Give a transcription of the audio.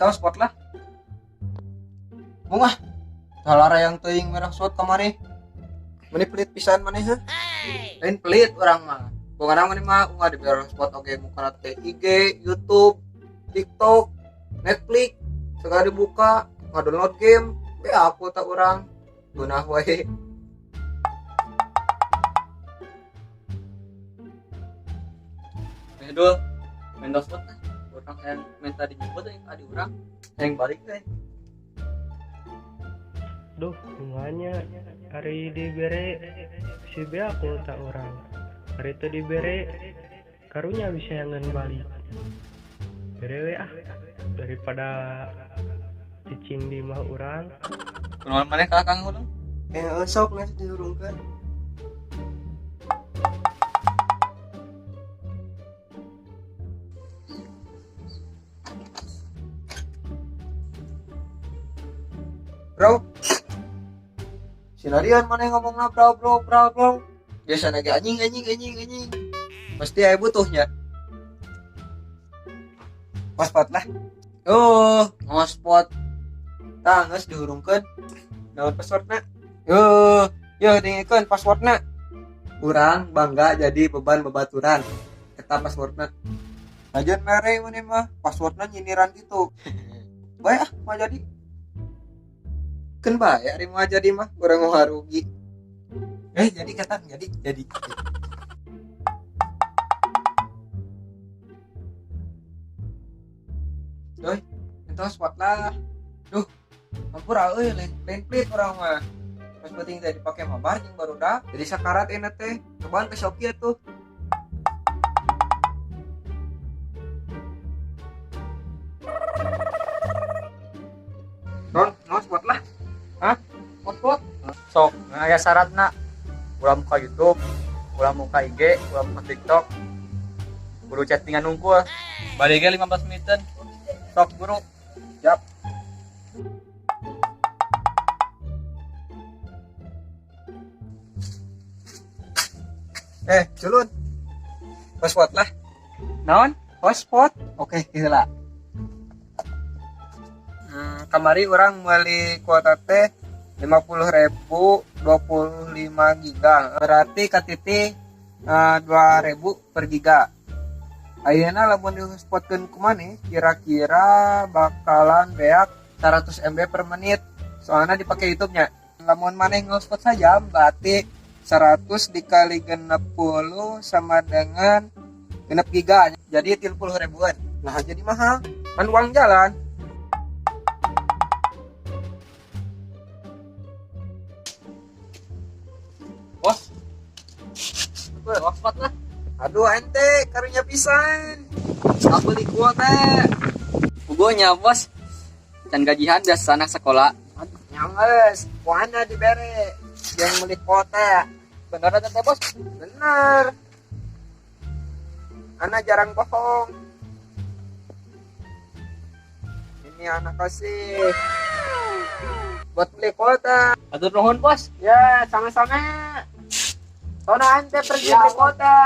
Minta hotspot lah. Bunga. Salara yang teuing merah hotspot kamari. Meni pelit pisan maneh heuh. Lain pelit urang mah. Pokona maneh mah unga dibere hotspot oge mukana teh IG, YouTube, TikTok, Netflix, segala dibuka, ngadownload game, we aku tak urang. Gunah wae. Dul, main hotspot lah. Urang hayang minta dijemput euy adi urang. Hayang balik teh. Duh, kumanya hari dibere si bea kuota urang. Hari teu dibere karunya bisa yangan balik. Bere we ah daripada cicing di imah urang. Kunaon maneh ka Kang Ulung? Sok geus dihurungkeun. Bro, sinarian mana yang ngomongna bro bro bro bro. Biasa lagi anjing anjing anjing anjing. Pasti aya butuhnya. Hotspot lah. Oh, hotspot. Tah geus dihurungkeun. Naon passwordna? Yo, yo dengekeun passwordna. Urang bangga jadi beban babaturan. Eta passwordna. Lajan mere maneh mah passwordna nyindiran gitu. Bae ah, mah jadi. Keun bae ari mah jadi mah urang mah rugi. Jadi kata jadi. Doi, minta hotspot lah. Duh, ampura euy, lain pelit urang mah. Pas penting teh dipake mabar jeung barudak. Jadi sakarat euna teh, cobaan ke Shopee atuh. Don, hotspot lah. Hah? Hotspot? Sok, aya syaratna. Ulah muka YouTube, ulah muka IG, ulah muka TikTok. Buru chattingan nungkul. Balik ge 15 meniten. Sok buru. Siap. Culun. Hotspot lah. Naon? Hotspot? Oke, heula. Kamari urang meuli kuota teh 50.000 25 giga. Berarti katiti 2.000 per giga. Ayeuna lamun di-hotspotkeun ku maneh kira-kira bakalan beak 100 MB per menit. Soalna dipake YouTube-nya. Lamun maneh nge-hotspot sajam berarti 100 dikali 60 sama dengan 6 giga. Jadi 30 ribuan. Nah, jadi mahal. Kan uang jalan. Bos. Hotspot lah. Aduh, ente karunya pisan. Aku beli kuota. Puguhnya, Bos. Can gajian biasa anak sekolah. Aduh, nyangges. Kuana dibere yang beli kuota. Bener aja teh, Bos? Bener. Ana jarang bohong. Ini anak kasih buat beli kuota. Atur nuhun, Bos. Ya, sama-sama. Sono ente pergi Ya, beli kuota.